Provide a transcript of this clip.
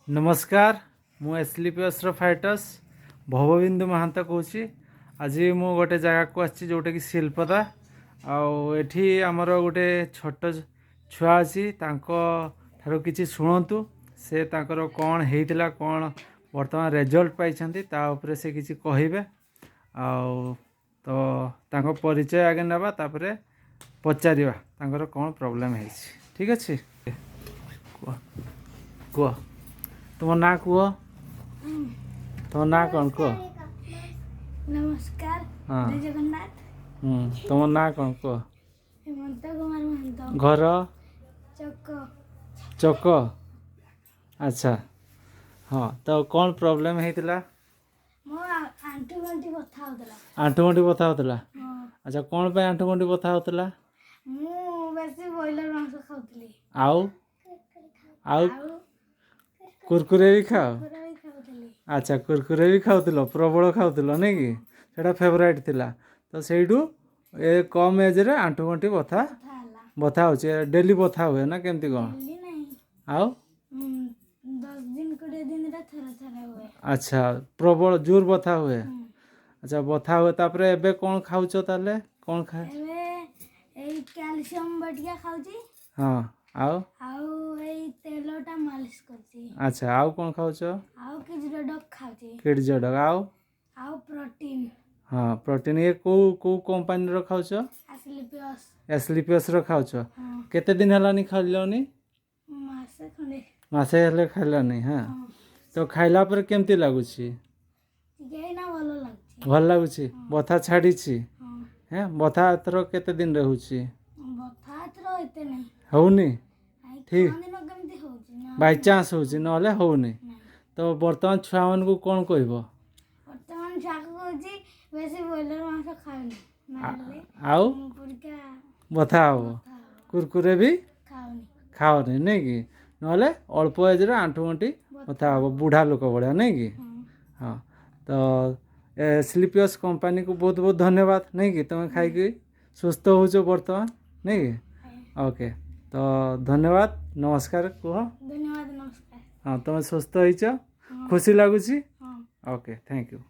ନମସ୍କାର, ମୁଁ ଏସ୍ଲିପିୟସ୍ର ଫାଇଟର୍ସ ଭବବିନ୍ଦୁ ମହାନ୍ତ କହୁଛି। ଆଜି ମୁଁ ଗୋଟେ ଜାଗାକୁ ଆସିଛି, ଯେଉଁଟାକି ଶିଳ୍ପଦା। ଆଉ ଏଠି ଆମର ଗୋଟେ ଛୋଟ ଛୁଆ ଅଛି। ତାଙ୍କ ଠାରୁ କିଛି ଶୁଣନ୍ତୁ, ସେ ତାଙ୍କର କ'ଣ ହେଇଥିଲା, କ'ଣ ବର୍ତ୍ତମାନ ରେଜଲ୍ଟ ପାଇଛନ୍ତି, ତା ଉପରେ ସେ କିଛି କହିବେ। ଆଉ ତ ତାଙ୍କ ପରିଚୟ ଆଗେ ନେବା, ତାପରେ ପଚାରିବା ତାଙ୍କର କ'ଣ ପ୍ରୋବ୍ଲେମ୍ ହେଇଛି। ଠିକ୍ ଅଛି, କୁହ କୁହ, ତୁମ ନାଁ କୁହ। ତୁମ ନାଁ କ'ଣ କୁହ? ନମସ୍କାର। ଜୟ ଜଗନ୍ନାଥ। ତୁମ ନାଁ କ'ଣ କୁହ? ହେମନ୍ତ କୁମାର ମହାନ୍ତ। ଘର? ଚକ। ଚକ, ଆଚ୍ଛା। ହଁ, ତ କ'ଣ ପ୍ରୋବ୍ଲେମ୍ ହେଇଥିଲା? ମୋ ଆଣ୍ଠୁ ଗଣ୍ଠି ବଥା ହଉଥିଲା। ଆଣ୍ଠୁ ଗଣ୍ଠି ବଥା ହେଉଥିଲା? ହଁ। ଆଚ୍ଛା, କ'ଣ ପାଇଁ ଆଣ୍ଠୁ ଗଣ୍ଠି ବଥା ହେଉଥିଲା? ମୁଁ ବେଶୀ ବ୍ରଏଲର ମାଂସ ଖାଉଥିଲି। ଆଉ ଆଉ? ଆଉ କୁରକୁରେ ବି ଖାଅ? କୁରକୁରେ ବି ଖାଉଥିଲି। ଆଚ୍ଛା, କୁରକୁରେ ବି ଖାଉଥିଲ, ପ୍ରବଳ ଖାଉଥିଲ, ନାଇଁ କି? ସେଇଟା ଫେଭରାଇଟ୍ ଥିଲା। ତ ସେଇଠୁ ଏ କମ୍ ଏଜ୍ରେ ଆଣ୍ଠୁ ଗଣ୍ଠି ବଥା ବଥା ହେଲା। ବଥା ହେଉଛି? ଡେଲି ବଥା ହୁଏ ନା କେମିତି କ'ଣ? ଡେଲି ନାହିଁ। ଆଉ? 10 ଦିନ 20 ଦିନରେ ଥରେ ଥରେ ହୁଏ। ଆଚ୍ଛା, ପ୍ରବଳ ଜୋର ବଥା ହୁଏ? ହୁଁ। ଆଚ୍ଛା, ବଥା ହୁଏ। ତାପରେ ଏବେ କ'ଣ ଖାଉଛ ତାହେଲେ? କ'ଣ ଖାଏ? ଏବେ ଏଇ କ୍ୟାଲସିୟମ ବଟିକା ଖାଉଛି। ହଁ, ଆଉ? ଆଉ ଏଇ ତେଲଟା ମାଲିସ କରୁଛି। ଆଚ୍ଛା, ଆଉ କ'ଣ ଖାଉଛ? ଆଉ କିଜଡକ୍ ଖାଉଛି। କିଡ଼ଜଡକ୍, ଆଉ? ଆଉ ପ୍ରୋଟିନ୍। ହଁ, ପ୍ରୋଟିନ୍। ଇଏ କେଉଁ କେଉଁ କମ୍ପାନୀର ଖାଉଛ? ଆସିଲିପିୟସ୍। ଏସ୍ଲିପିୟସ୍ର ଖାଉଛ? ହଁ। କେତେ ଦିନ ହେଲାନି ଖାଇଲନି? ମାସେ ଖଣ୍ଡେ। ମାସେ ହେଲେ ଖାଇଲନି? ହଁ। ହଁ। ତ ଖାଇଲା ପରେ କେମିତି ଲାଗୁଛି? ଟିକେ ଏଇନା ଭଲ ଲାଗୁଛି। ଭଲ ଲାଗୁଛି? ବଥା ଛାଡ଼ିଛି? ହଁ। ହେଁ, ବଥା ଏଥର କେତେ ଦିନରେ ହେଉଛି? ବଥା ଏଥର ଏତେ ନାହିଁ। ହେଉନି? ଏଇ ଠିକ୍। ଦିନ କେମିତି ହଉଛି ନା। ବାଇଚାନ୍ସ ହେଉଛି, ନହେଲେ ହେଉନି। ନାଇଁ। ତ ବର୍ତ୍ତମାନ ଛୁଆମାନଙ୍କୁ କ'ଣ କହିବ? ବର୍ତ୍ତମାନ ଛୁଆକୁ କହୁଛି, ବେଶୀ ବ୍ରଏଲର ମାଂସ ଖାଉନି, ନହେଲେ ଆଉ ପରିକା ବଥା ହେବ। ବଥା ହବ। କୁରକୁରେ ବି ଖାଉନି। ଖାଅନି, ନାଇଁ କି? ନହେଲେ ଅଳ୍ପ ଏଜ୍ରେ ଆଣ୍ଠୁ ଗଣ୍ଠି ବଥା ହେବ, ବୁଢ଼ା ଲୋକ ଭଳିଆ, ନାଇଁ କି? ହଁ। ହଁ, ତ ସ୍ଲିପିୟସ୍ କମ୍ପାନୀକୁ ବହୁତ ବହୁତ ଧନ୍ୟବାଦ, ନାଇଁ କି? ତୁମେ ଖାଇକି ସୁସ୍ଥ ହେଉଛ ବର୍ତ୍ତମାନ, ନାଇଁ କି? ଆଜ୍ଞା। ଓକେ, ତ ଧନ୍ୟବାଦ, ନମସ୍କାର କୁହ। ଧନ୍ୟବାଦ, ନମସ୍କାର। ହଁ, ତୁମେ ସୁସ୍ଥ ହେଇଛ? ହଁ। ଖୁସି ଲାଗୁଛି? ହଁ। Okay, thank you.